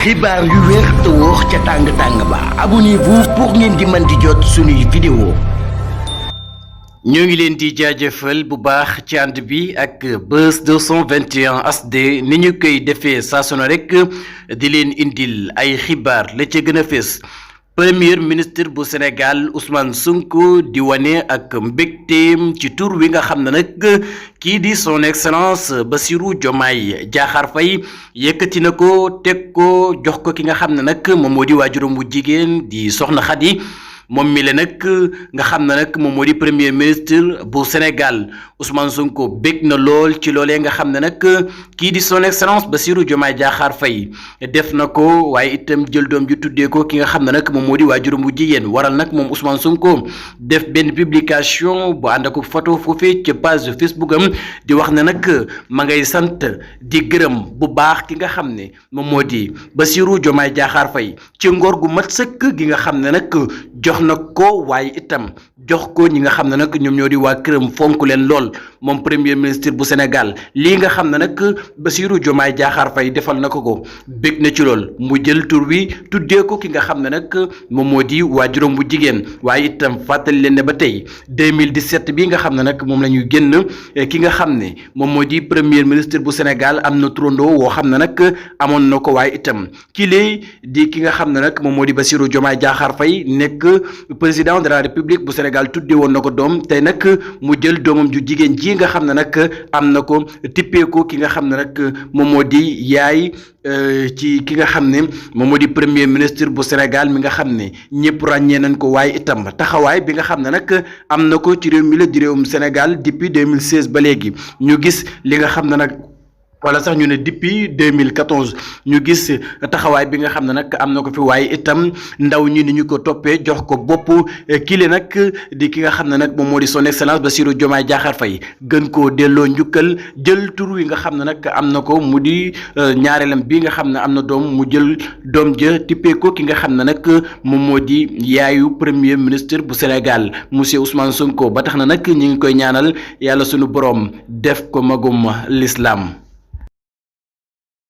xibaar yu wér te wóor ca tàng ba abonnez-vous pour ngeen di mën di jot suñuy vidéo. ñoo ngi leen di jaajëfal bu baax ci ànd bi ak Buzz 221 HD ni ñu koy defee saa su ne rek di leen indil ay xibaar la ca gën a fës. Premier ministre bu Sénégal Ousmane Sonko di wane ak mbégteem ci tur wi nga xam ne nag kii di son excellence Bassirou Diomaye Diakhar Faye yëkkati na ko teg ko jox ko ki nga xam ne nag moom moo di waajuram bu jigéen di Soxna Khady moom mi la nag nga xam ne nag moom moo di premier ministre bu Sénégal Ousmane Sonko bég na lool ci loolee nga xam ne nag kii di son excellence Bassirou Diomaye Diakhar Faye def na ko waaye itam jël doom ju tuddee ko ki nga xam ne nag moom moo di waajuram bu jigéen waral nag moom Ousmane Sonko def benn publication bu ànd ak photo foofee ca page Facebook am di wax ne nag ma ngay sant di gërëm bu baax ki nga xam ne moom moo di Bassirou Diomaye Diakhar Faye ci ngor gu mat sëkk gi nga xam ne nag jox na ko waaye itam jox ko ñi nga xam ne nag ñoom ñoo di waa këram fonk leen lool moom premier ministre bu Sénégal lii nga xam ne nag Bassirou Diomaye Diakhar Faye defal na ko bég na ci lool mu jël tur wi tuddee ko ki nga xam ne nag moom moo di waajuram bu jigéen waaye itam fàttali leen ne ba tey 2017 bi nga xam ne nag moom la ñu génn ki nga xam ne moom moo di premier ministre bu Sénégal am na turandoo woo xam ne nag amoon na ko waaye itam ki lay di ki nga xam ne nag moom moo di Bassirou Diomaye Diakhar Faye nekk président de la République bu Sénégal tuddee woon na ko doom tey nag mu jël doomam ju jigéen ji nga xam ne nag am na ko tippee ko ki nga xam ne nag moom moo di yaay ci ki nga xam ne moom moo di premier ministre bu Sénégal mi nga xam ne ñëpp ràññee nañ ko waaye itam taxawaay bi nga xam ne nag am na ko ci réew mi la di réewum Sénégal depuis 2016 ba léegi ñu gis li nga xam ne nag wala sax ñu ne depuis 2014 ñu gis taxawaay bi nga xam ne nag am na ko fi waaye itam ndaw ñi ni ñu ko toppee jox ko bopp kile nag di ki nga xam ne nag moom moo di son excellence Bassirou Diomaye Diakhar Faye gën koo delloo njukkal jël tur wi nga xam ne nag am na ko mu di ñaareelam bi nga xam ne am na doom mu jël doom ja tippee ko ki nga xam ne nag moom moo di yaayu premier ministre bu Sénégal monsieur Ousmane Sonko ba tax na nag ñu ngi koy ñaanal yàlla sunu borom def ko magum l'islam.